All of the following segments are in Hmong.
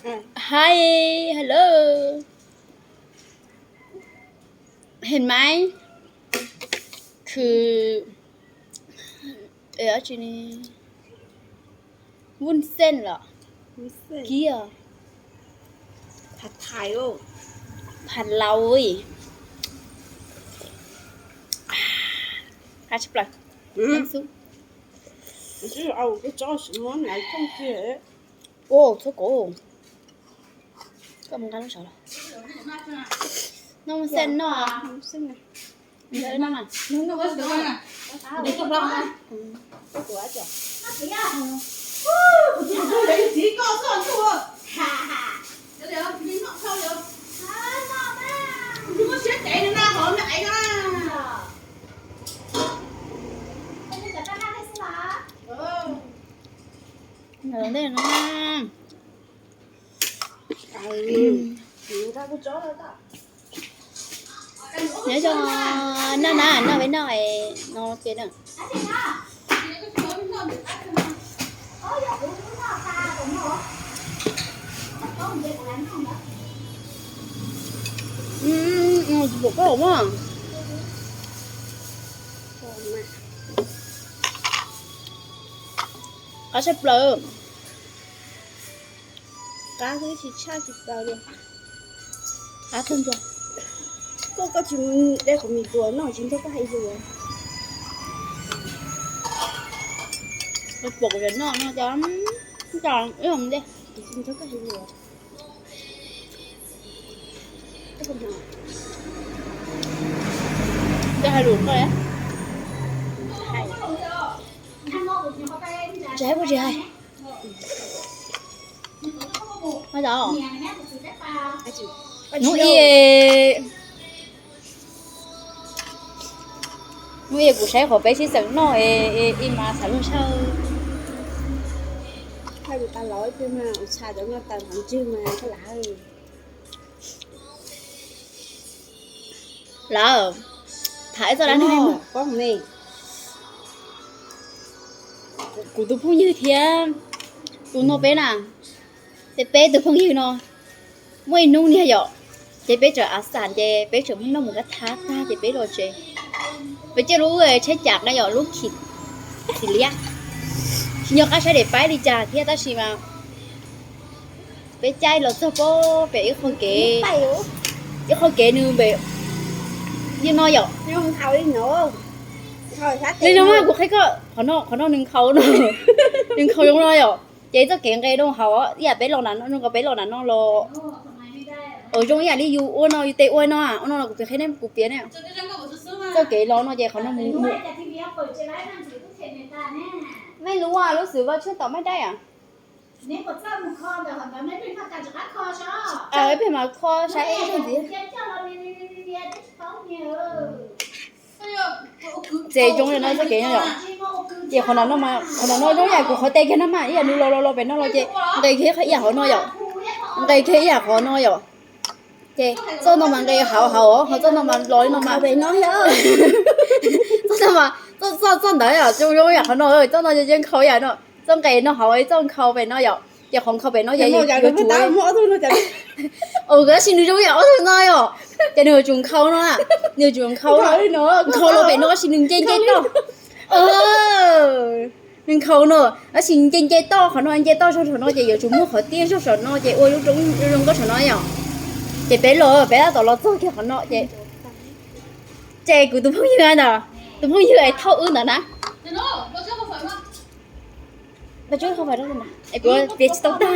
Hi, hello. เห็นไหม คือ เออ เอาจริงนี่ วุ้นเส้นเหรอ เกี๊ยว ผัดไทย ผัดลาว khá chấp lời. Ồ, thốt cổ. Koj mus nqa lub saum los. Noj xeeb no. Noj xeeb no. Ntej no. Nyob zoo, noj na, noj peb noj no ke na. Pom koj mas. Qab tshaj plaws. Qab xwb tsis tshaj tsis plaws li. Qab kawg nkaus. Koj, koj tsis mus de qhov mis tuas noj tsis nrog koj hais lus. Koj pom kuv noj no cov, ib hom de. Tsis nrog koj hais lus. Koj hais lus koj. Tsis hais kuj tsis hais. Hnub ib, hnub ib kuv saib qhov peb sib xeem noj ib mas xav lug saib. Thaij kuv tas los ib pliag mas ua tshaj cov noj tas hov ntswg mas koj lam. Lawm, tham ib txoj dab neeg. Kuv tus phooj ywg thiab tus no peb na, ces peb tus phooj ywg no muaj ib hnub niag yom, ces peb tseem a xas ces peb tseem muab noj mus kab thab tag ces peb los tsev. Peb coj lub tsheb cas na yom, lub khim, khim liab, tsis nco qab saib daim paib li cas thiab tab sis mas peb caij los txog pem ib qho kev, ib qho kev nws pem li no yom. Li no mas kuv qhia koj, qhov no, qhov no nws nkhaus no, nws nkhaus zoo no yom. Ces txoj kev nqes rau hauv, ib yam peb los na, zoo nkaus peb los na no los, zoo ib yam li yus ua no, yus tes ua no, ua no los kuv piav qhia nej, kuv piav ne. Txoj kev los no ces qhov no mus, mej lub, lub xwm vaj tshwj tom mej dai a. Peb mas kho saib ntxiv. Ces zoo li no txoj kev no yom. Ces qhov no, qhov no zoo yam kuv qhov tes kiag no mas ib yam nws los los los pem no los ces nqes kiag ib yam qhov no yom. Nqes kiag ib yam qhov no yom. Ces txoj no mas nqes hauv hauv, ho txoj no mas los li no mas pem no yom. Txoj no mas, txoj ntawd yom, zoo zoo yam qhov no, txoj no ces nkhaus yam no, txoj nqes no hauv, txoj nkhaus pem no yom. Ces qhov nkhaus pem no ces tab sis nws zoo yam ob tug no yom. Ces nws yuav tsum nkhaus no, nws yuav tsum nkhaus no, nkhaus los pem no tab sis nws nce nce toj. Nws nkhaus no tab sis nce nce toj, qhov no nce toj zog saum no ces yuav tsum muab qhov tiaj zog saum no ces ua lub roob zoo nkauj saum no yom. Ces peb los, peb tab tom los txog kiag qhov no ces, ces kuv tus phooj ywg ntawd, tus phooj ywg es thauj wb ntawd na. Kuv piav tsis tau tag.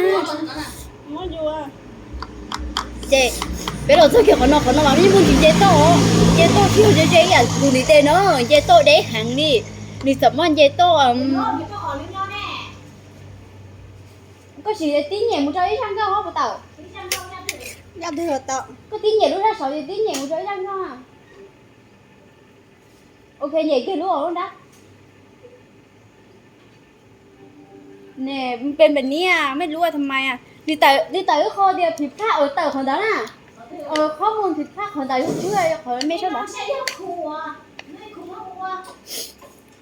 Ces peb los txog kiag qhov no, qhov no mas yeej muaj ntsis nce toj, nce toj tsis yog ze ze ib yam tus ntiv tes no, nce toj deb heev li. Nws txawm muaj nce toj. Koj tsis tib nyem mus rau ib zaj nkauj hov puas tau? Koj tib nyem lub zaj saud ces tib nyem mus rau ib zaj nkauj. Ok, nyem kiag lub, lub nrab. Nws pes npem niab, mej lub tha mas, nws tawm ib qho tias phiv phaj, tawm qhov ntawd na. Qhov mus phiv phaj qhov ntawd yog qhov me sab ntawd.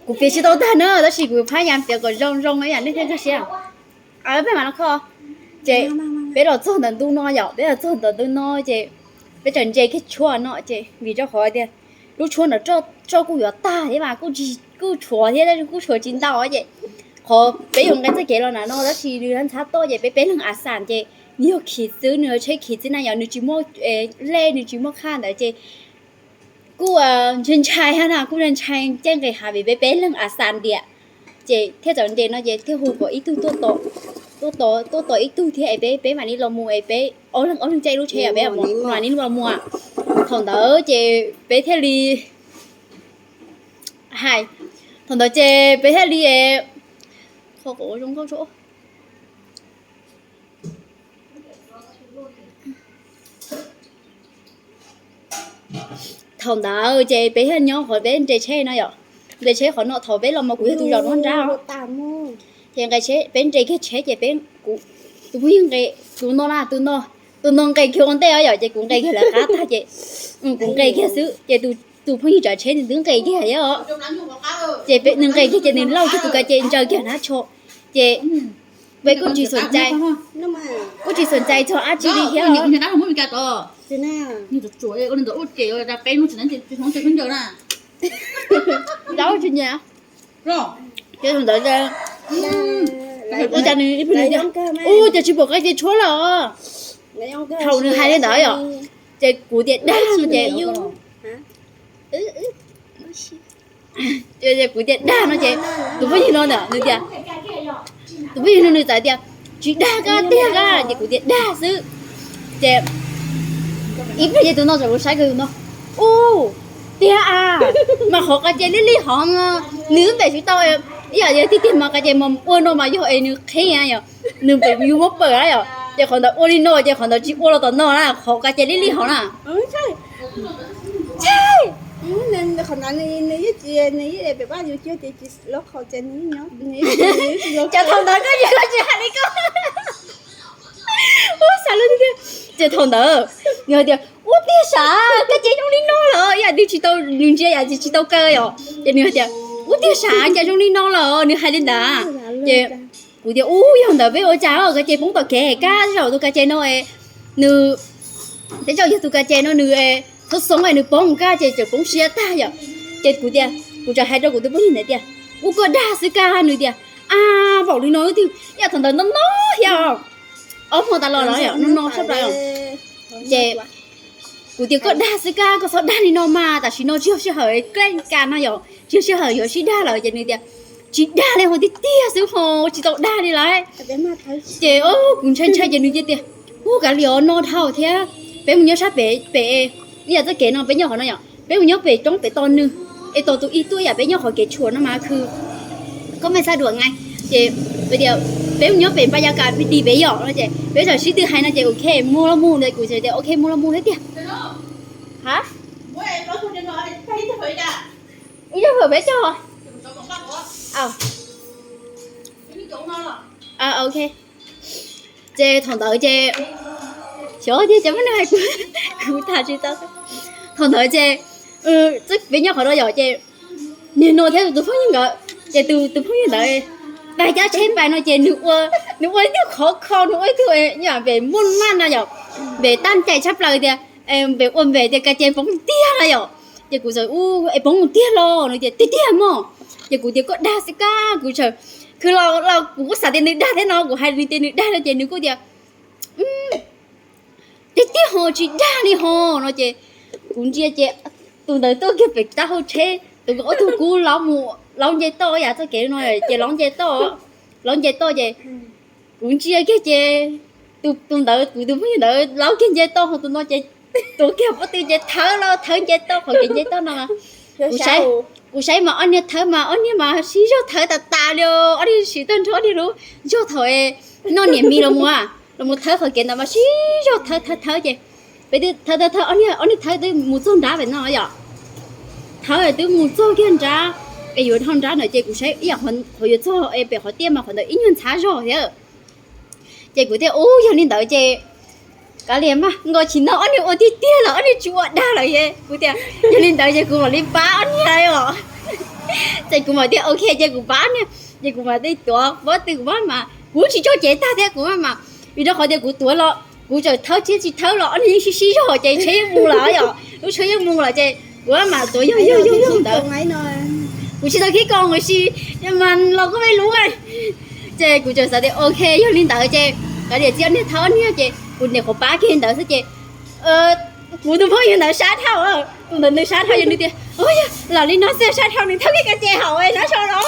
Kuv piav tsis tau tag na tab sis kuv phab yam piav kom zoo zoo ib yam nej thiaj nkag siab. Peb mam los kho. Ces Peb los txog ntawm ntu no yom, peb los txog ntawm ntu no ces peb txawm ntse kiag tshuaj no ces vim rau qhov tias lub tshuaj ntawd tshuaj kuj yuav tag thiab mas kuj tshuav thiab tab sis kuj tshuav tsis ntau ces qhov peb yuav nqes txoj kev los nram no tab sis nws ntxhab toj ces peb peb leeg a xam ces nws yog khiv xwb, nws yog tsheb khiv xwb na yom, nws tsis muaj lej, nws tsis muaj khaj ntawd ces kuj ntshai ntshai na, kuj ntshai ntshai caij nqis hav vim peb peb leeg a xam ntiam. Ces thiaj txawm nres no ces thiaj hu kom ib tug tuaj tos, tuaj tos ib tug thiab es peb peb mam li los mus es peb ob leeg ob leeg caij lub tsheb os, peb mam li los mus. Thaum ntawd ces peb thiaj li hais, thaum ntawd ces peb thiaj li Thaum ntawd ces peb thiaj nyob qhov peb nres tsheb no yom, nres tsheb qhov no, thaum peb los mas kuv yog tus zaum nruab nrab. Ces peb nres kiag tsheb ces peb, kuv, tus phooj ywg nqes, tus no na, tus no, tus no nqes kiag ua ntej os yom, ces kuv nqes kiag lawv qab tag ces kuv nqes kiag xwb ces tus phooj ywg tsav tsheb nws twb nqes kiag thiab os. Ces nws nqes kiag ces nws lauj kiag tus ka ces ntsaws kiag hnab tsho ces peb kuj tsis xom cai, kuj tsis xom cai txog dab tsi li thiab. Ces thaum ntawd, ua cas nws, ua cas tsis pom qab ces tshuab lawm. Thaum nws hais li ntawd yom, ces kuv tias dag no ces, kuv tias dag no ces tus phooj ywg no ntawm nws tias, tus phooj ywg no nws txawm tias tsis dag kab tiag kab ces kuv tias dag xwb. Ces ib pliag ces tus no txawm los saib kiag tus no, ub, tiag a, mas qhov ka ces lij lij hov, nws twb npem tsis tau, ib yam tiag tiag mas ka ces mas ua no mas yog es nws qhib yom, nws npem yus muab pawm a yom, ces qhov ntawd ua li no ces qhov ntawd tsis ua los tom no na, qhov ka ces lij lij hov na. Cas thaum ntawd koj yeej koj tsis hais li koj. Ub, xav lub tiag. Ces thaum ntawd nws hais tias ub tiag sav, kab ces zoo li no lawm, ib yam twg tsis tau, nws ntsia yam tsis tau kaw yom, ces nws hais tias ub tiag sav, cas zoo li no lawm, nws hais li ntawd. Ces kuv tias ub, yog ntawd peb ua cas, kab ces poob tom kev, kab zaum tus ka ces no, nws, tej zaum yog tus ka ces no nws txhob xoob es nws poob, kab ces tseem poob siab tag yom. Ces kuv tias, kuv txawm hais rau kuv tus phooj ywg ntawd tias ub, koj dag xwb kab, nws tias a, npaum li no twg, ib yam thaum ntawd no no thiab, ob hmo tas los los yom, no no sab plaws. Ces kuv tias koj dag xwb kab, koj txhob dag li no mas, tam sim no tsis yog sij hawm kaj no yom, tsis yog sij hawm yuav sib dag lawm. Ces nws tias tsis dag li ho, tiag tiag xwb ho, tsis tau dag li lawm. Ces kuv ntshai ntshai ces nws tias, ub, kav liam os, no dhau thiab, peb mus nyob sab pem pem, ib yam txoj kev no peb nyob qhov no yom, peb mus nyob pem roob pem tos nws, es tos tus ib tuaj, yam peb nyob qhov kev tshuam no mas khw koj mej xab duam ngai. Ces tias peb mus nyob pem npa ya kas pem di pem yom no ces peb txawm sib tw hais no ces ok, mus los mus, kuv tias ok, mus los mus thiab tiag. Ha, ib zaug peb cog. Ok. Ces thaum ntawd ces, xyov tiag ces muab nws hais kuv, kuv tham tsis tau. Thaum ntawd ces peb nyob qhov no yom ces niag no thiab tus phooj ywg nkawd, ces tus phooj ywg ntawd pais cab tsheb pais no ces nws ua, nws ua ib tug khov kho, nws ua ib tug yam pem muaj maj no yom, pem tab cai tshaj plaws tias, pem ua npe tias ka ces poob tiag na yom. Ces kuv txawm ub, es poob tiag los? Nws tias tiag tiag mog. Ces kuv tias koj dag xwb kab, kuv txawm, khw los kuv kuj xav tias nws dag thiab no, kuv hais nws tias nws dag no ces nws kuj tias tiag tiag ho, tsis dag li ho no ces kuv ntsia ces tus ntawd tuaj kiag pem taub hau tsheb, tus ob tug kub laub nce toj, yam txoj kev no ces laub nce toj, laub nce toj ces kuv ntsia kiag ces tus ntawd, kuv tus phooj ywg ntawd laub kiag nce toj ho tus no ces tuav kiag pob tw ces thawb los thawb nce toj qhov kev nce toj no. Kuv saib mas ob niag thawb mas ob niag mas sib zog thawb tas tas li, ob niag siv tag nrho ob niag lub zog thaum noj niam mis los mus, los mus thawb qhov kev ntawd mas sib zog thawb thawb thawb ces peb twb thawb thawb thawb, ob niag thawb twb mus txog nrab pem no yom. Thawb twb mus txog kiag nrab, es yuav dhau nrab ntawd ces kuv saib ib yam qhov yuav txog es pem qhov tiaj mas qhov ntawd ib nyuag ntxhab zog thiab. Ces kuv tias ub, yog li ntawd ces kav liam mas nkaus chim no ob niag ua tiag tiag lawm, ob niag tsis ua dag lawm. Kuv tias yog li ntawd ces kuv mam li pab ob niag os. Ces kuv mam tias ok ces kuv pab ob niag, ces kuv mam li tuav pob tw kuv maj mas kuv tsis tso cev tag thiab kuv maj mas Vim rau qhov tias kuv tuav los kuv txawm thawb thiab tsis thawb los ob niag yeej sib sib zog ces tsheb yeej mus lawm yom, lub tsheb yeej mus lawm ces kuv mam tuav yog yog yog yog ntawd. Kuv tsis tau khib koos ua si, mas los kuj me lub. Ces kuv txawm xav tias ok yog li ntawd ces kav liam txij ob niag thawb ob niag ces kuv niam qhuav pab kiag ntawd xwb ces kuv tus phooj ywg ntawd sab dhau, tus ntawd nws sab dhau yog nws tias, yog los li no xwb sab dhau nws thawb kiag ko ces haum sab so los.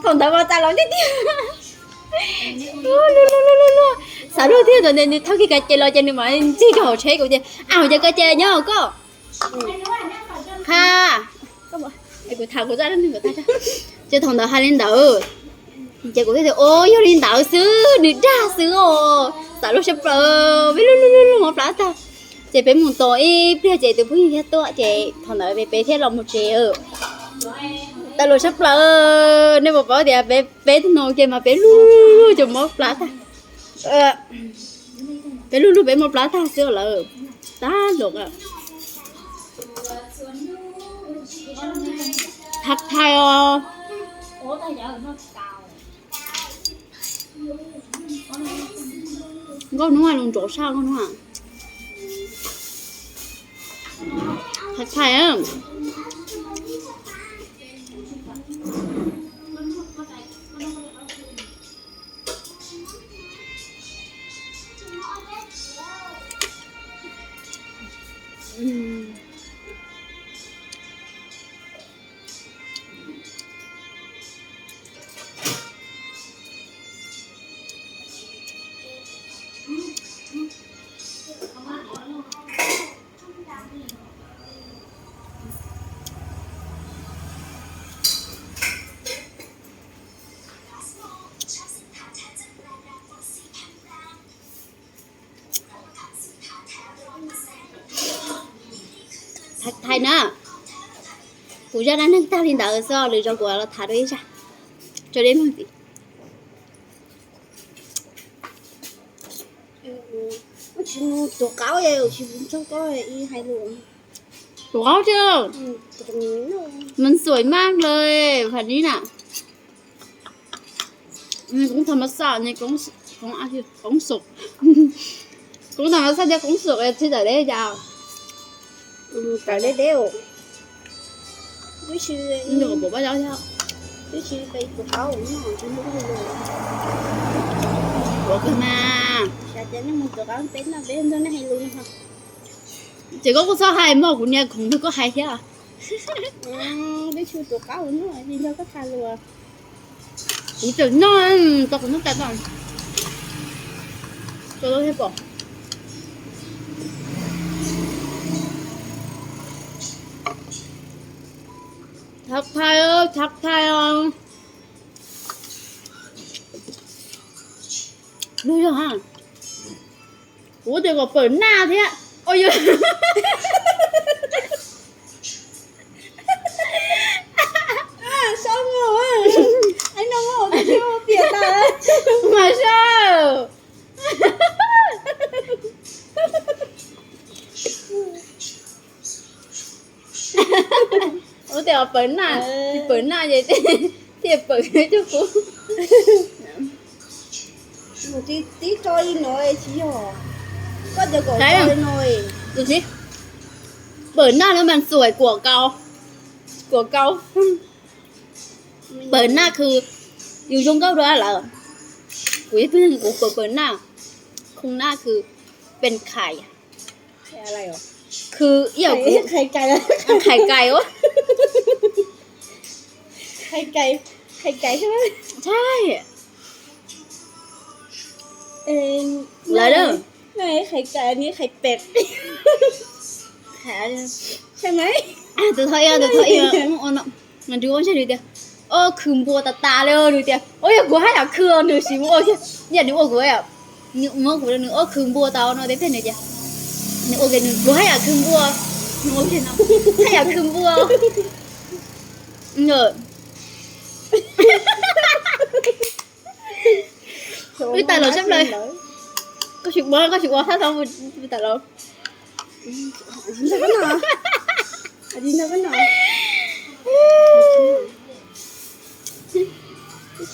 Thaum ntawd mas tas los tiag tiag. Xav luag thiab ntawd nws thawb kiag ko ces los ces nws mam ncig rau hauv tsheb kuv tias, au ces ko ces nyob koj. Qha, kuv tham kuv zaj, ces thaum ntawd hais li ntawd ces kuv thiaj tias, o yog li ntawd xwb nws dag xwb os, xav luag sab plaws, peb lub lub lub mob plab tag. Ces peb mus tos ib pliag ces tus phooj ywg thiaj tuaj ces thaum ntawd peb thiaj los mus tsev. Tau luag sab plaws, nej puas paub tias peb peb tug no ua ke mas peb lub lub cov mob plab tag. Peb lub lub peb mob plab tag xwb lawm. Tag los. Thab thai os. Nkauj hnub los nrov saj nkauj hnub. Thab thai. Thab thai na. Kuv zaj dab neeg tag li ntawd xwb, lwm zaus kuv los tham dua ib zaj tso deb mog. Tsis mus tuav qaub, tsis mus tso koj ib hais lus. Tuav qaub thiab. Mas xuaim maj lawm pham nib na. Koob tham mas xaj ne, koob xum, koob tham mas xaj thiab koob xum tsis tawm deb cas. Tawm deb deb. Pab zaub thiab. Ua kawg mas. Ces koj kuj txhob hais mog, kuv niag khoom nrog koj hais thiab. Kuv tseem noj, tau kuv noj tas tau. Tau thiab pom. Thab thai, thab thai os. Kuv tias kom pawm naj thiab. Mas sab. Ua tias pawm naj, tsis pawm naj ces thiaj pawm coj kuv. Tib tso li no tsis yog, koj tias kom no. Pawm naj no mas xuaim kuam kau, kuam kau. Pawm naj khw yus zoo nkauj dua lawm. Kuv ib tug neeg kuv pawm pawm naj, khoo naj khw, pes khais, khw ib yam khais kais os. Lawv, tus thawj ib, tus thawj ib, nws ua ntsej li tias, o khw npua tas tas li, nws tias, o yog kuv haj yam khw, nws sim mus ua kiag, yam nws ua kuv, nws muab kuv, nws o khw npua tau no tias, nws tias, nws ua kiag nws, kuv haj yam khw npua, nws ua kiag no, haj yam khw npua. Wb tawm los sab plaws. Koj tsis ua, koj tsis ua thab tau, wb tawm los.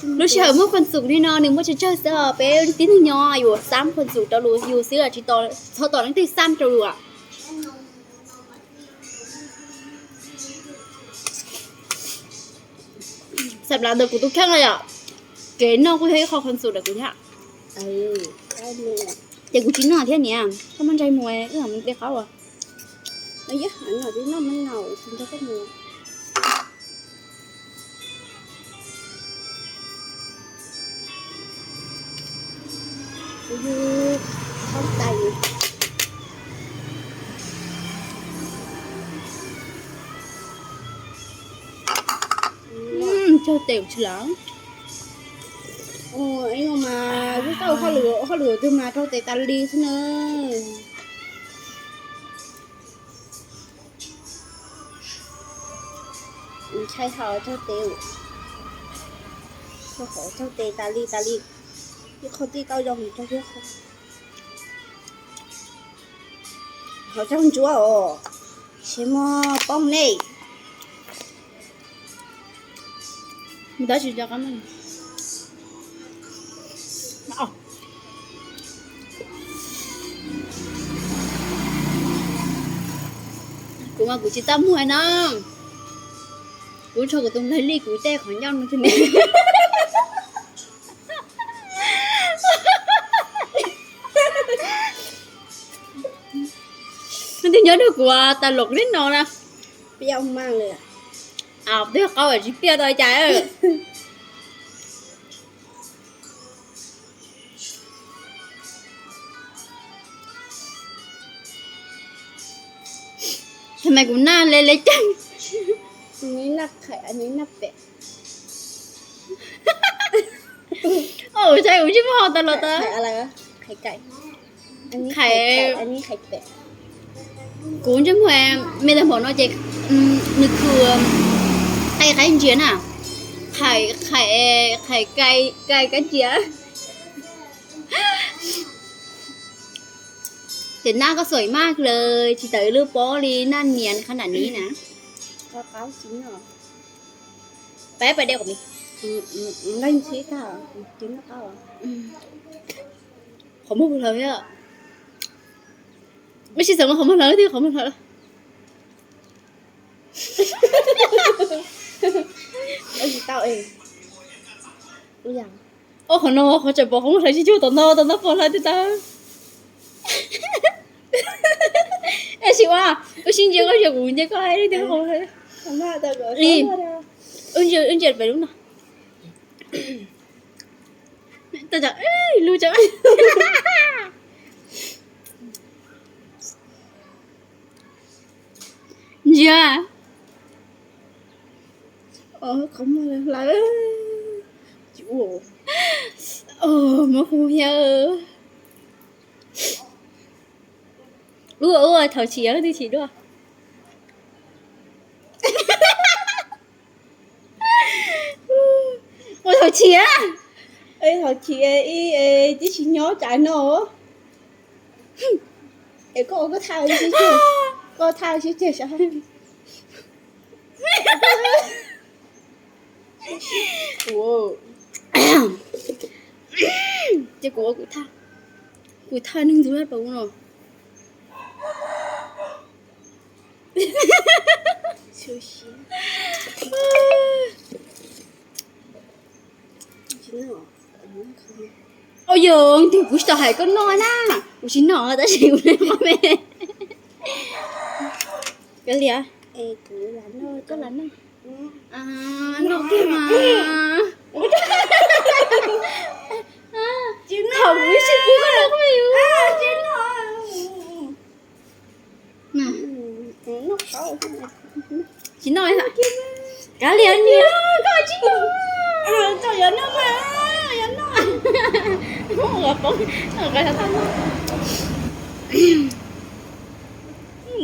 Lub sij hawm muaj khoom txum li no nws muaj tsawg tsawg xwb os, peb tib neeg nyob yuav xab khoom txum rau lus yus xwb, tsis txhob tos leej twg xab rau lus. Xam lav ntawm kuv tus kheej yom, kev noj kuj yog ib qho khoom txum ntawm kuv thiab. Ces kuv tsis noj thiab niam, koj muaj ntsaig mus wb mus de qaub as. Raug tes tsis lawm. Mas lub tau hauj lwm twg mas raug tes tas li xwb na. Ntshai hos raug tes, raug tes tas li tas li. Ib qho tij tau zoo mus raug thiab. Hos raug ntsuav os, tsis muaj poob ne. Kuv mas kuv tsis tau muag no. Kuv tshuav kuv tus nplaig lij kuv tej qhov ncauj no. Leej twg nyob nrog kuv tas los li no na. Piaj mas li. Twb qaub tsis piaj tau cas. Thaum kuv naj le le caag. Ua cas kuv tsis muaj ho tas los tas. Kuv ntsej muag me ntawm hmo no ces nws khw qai qaib ntsia na. Qhais, qhais, qhais cay, cay cá ntsia. Ces naj koj xuaim maj lawm tsis tawm lub pob li naj niam qhab nram ni na. Pab pab de qhov mi. Qhov muag hlawv thiab. Ua tsis txawm qhov muag hlawv thiab qhov muag hlawv. Ua qhov no qhov tseem pom qhov muag hlawv tsis cuag tom no tom no pom hlawv twb tawg. Es sim ua, wb sib ntsia koj ntsia kuv ntsia koj. Wb ntsia pem lub no. Lub ntsia. Qhov muag hlawv. Muab kuv hiab. Ua ua thaum chim leej twg chim dua. Ua thaum chim. Thaum chim ib tib si nyob cas no. Es koj ua koj thaj, koj thaj sib ceg sav. Ces kuv ua kuv thaj, kuv thaj neeg ntxug lab pas no. Au yog, kuv tsis tau hais koj noj na, kuv tsis noj tab sis kuv qhov me. Kav liam, koj lam noj, noj kiag mas. Thaum kuv ib sij pub koj noj qhov me. Tsis noj, kav liam niam, koj tsis noj.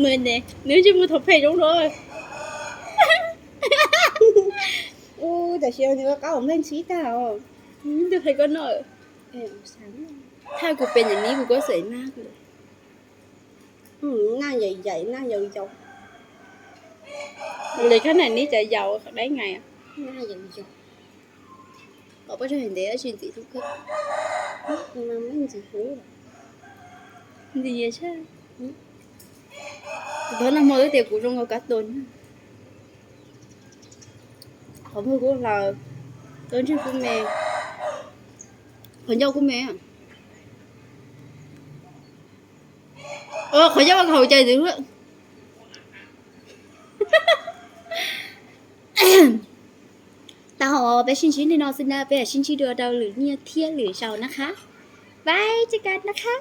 Nws tsis mus thaum phem zoo no. Ub, tam sim no nws ua qab npleej ntxhib tag os. Nws hais koj noj. Thaj kuv pem niam ni kuv koj xav naj. Naj yaim yaim naj yaus yaus. Le kab nam ni cas yaus dab ngai. Naj yaus yaus. Qhov pob zeb hais ntev dab tsi ntxim hlub kawg. Ntxim ntxim hlub. Ntxim ntxim ntxim. Thov noj hmo twb tias kuv zoo nkaus kab tua na. Qhov muag kuj hlaws, qhov ntswg kuj me, qhov ncauj kuj me. Qhov ncauj haus cai ntxwv. Tau, peb sib ntsib li no xwb na, peb sib ntsib dua rau lwm niaj thiab lwm zaus na qha. Bye, cia kas na qha.